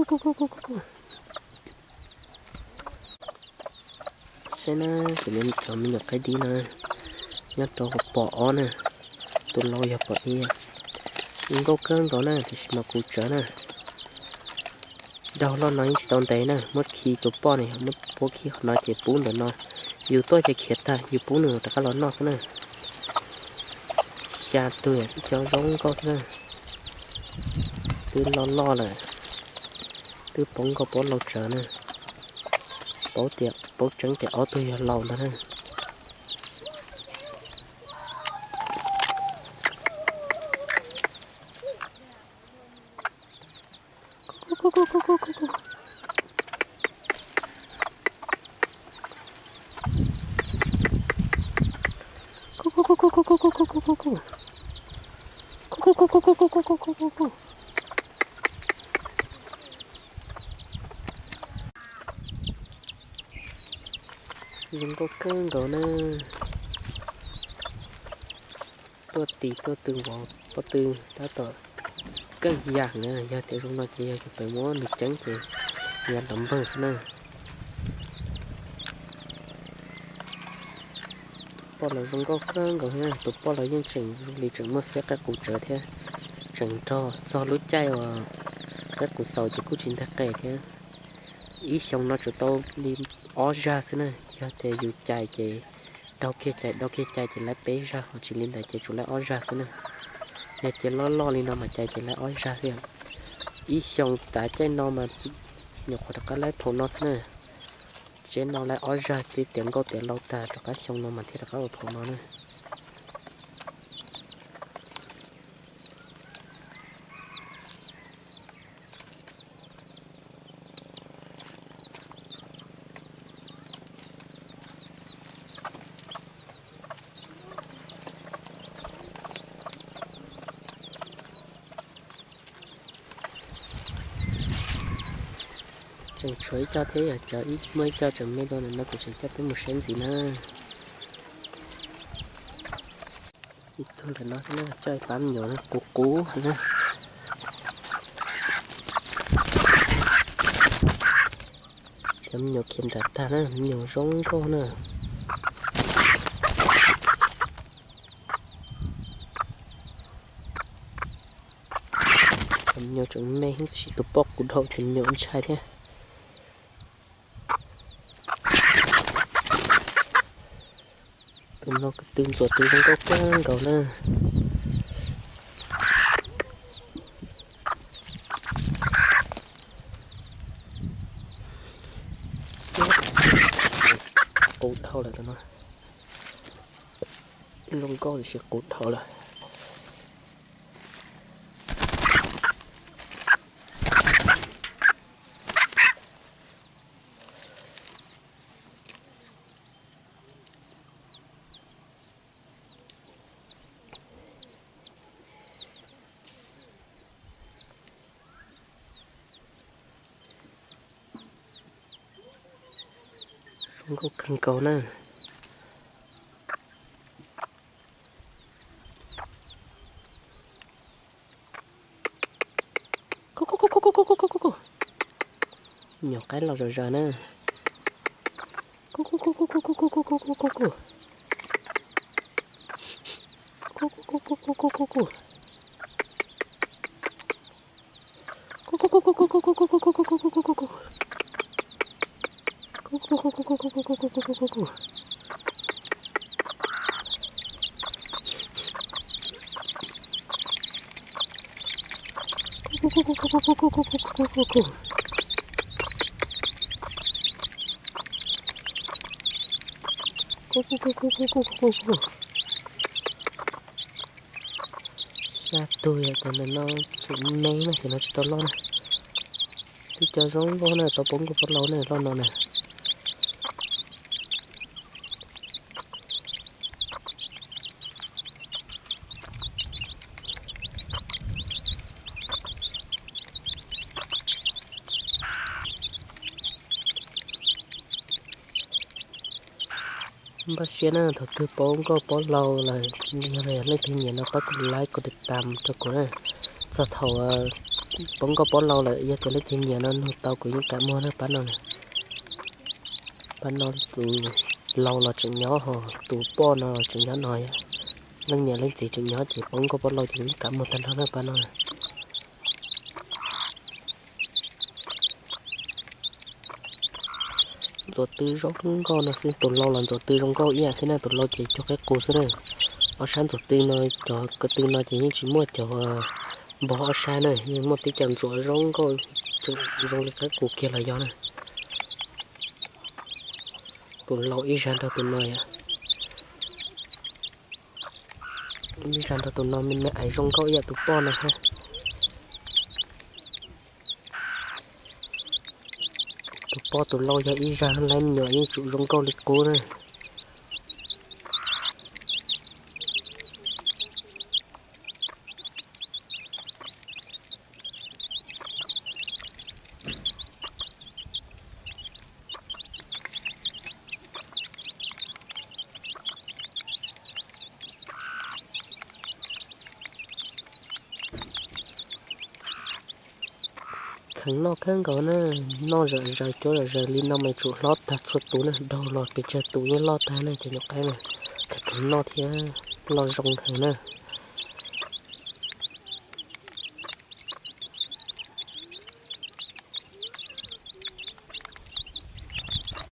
Saib na, kuv cov me nyuam qaib dib no, nyob rau pom ob na, tus laus yog pom ib. Zoo nkauj kawg nkaus na, tiam sis mas kuv tsawv na. Daug loj no yeej tsis tau ntev na, muab khi tus poj ne, muab puab khi qhov no ces pub ntawm no. Yus tuaj ces khiav tag, yus pub nws rov qab los noj xwb na. Xya tug yam tib co zoo nkauj xwb na. Twb loj loj lawm, twb paub nkauj paub laus tsawv na. Paub tias, paub tseeb tias ob tug yog laus ntag na. Zoo nkauj kawg nkaus na. Tuaj tis tuaj tw vauv pob tw tab tom kawg yam na, yog tias zoo no ces yog yuav pem muab nws ceeb ces yog nrov npawg xwb na. Poj laus zoo nkauj kawg nkaus thiab, tus poj laus yeej tseem zoo li tseem muaj xiab qaib qus tsawv thiab, tseem nrog txog lub caij uas qaib qus xaus ces kuj tsis ntag qe thiab. Ib xyoo no tsuas tau li ob zag xwb na, yog tias yus cais ces daug kiag cais daug kiag cais ces laib peb zag, ho tsis li ntawd ces tsuas laib ob zag xwb na. Yog cia loj loj li no mas cais ces laib ob zag xwb. Ib xyoo tav caij no mas nyuam qhuav rov qab laib phaum no xwb na. Tsev no laib ob zag, twb tiav nkauj tiav laus tag rov qab xyoo no mas thiaj rov qab ua phaum no na. Tseem tshuav ib co thiab, yog cov ib muaj ib co tseem me dua ntawm no kuv tseem coj peb mus saib ntxiv na. Ib tug ntawm no xwb na, coj ib pab me nyuam qub qub na. Cov me nyuam khiav nram tag na, me nyuam zoo nkauj na. Cov me nyuam tseem me heev, tab sis tus poj qus dhau cov me nyuam ntshai thiab. Tus no ko tw ntxuav tw zoo nkauj kawg nkaus na. Qus dhau lawm tus no. Zoo nkauj tiam sis qus dhau lawm. Zoo nkauj kawg nkaus na. Nyuam qaib los zom zaws na. Xya tug yog cov ntawm no tseem me na, cov no tsis tau loj na. Twb cov zoo nkauj na, tau poob nkauj poob laus na, loj no na. Npaj siab na, thaum twg poob nkauj poob laus lawm, yog leej twg nyiam no pab kuv like kuv tiv tam rau kuv na. Txog thaum Poob nkauj pob lau lawm, yog tias leej twg nyiam no nug tau kuv yeej kam muag na pab no. Pab no tus lau los tseem nyob ho, tus poj no los tseem nyob no yom. Leej niam leej txiv tseem nyob ces poob nkauj pob lau ces kuv yeej kam muag tag nrho na pab no. Ntxuav tw zoo nkauj no xwb, tus lau los ntxuav tw zoo nkauj ib yam thiab na, tus lau ces cog qaib qus xwb na. Ob sab ntxuav tw no, cov ko tw no ces yeej tsis muaj cov npog ob sab na, yeej muaj tib co ntxuav zoo nkauj, tseem zoo li qaib qus kiag los yog na. Tus lau ib zag nrog tus no yom. Ib zag nrog tus no me me ais zoo nkauj ib yam tus poj no thiab. Tus poj tus lau yog ib zag, lawv me nyuam yeej tsum zoo nkauj li qub na. Kheev noj kawg nkaus na, noj zom zaws cuab zom zaws li no mas tsum hlob tag txhua tus na, daug los pes tsawg tus yeej loj tag na cov nyuam qaib na. Kheev kheev noj thiab, loj zoo heev na.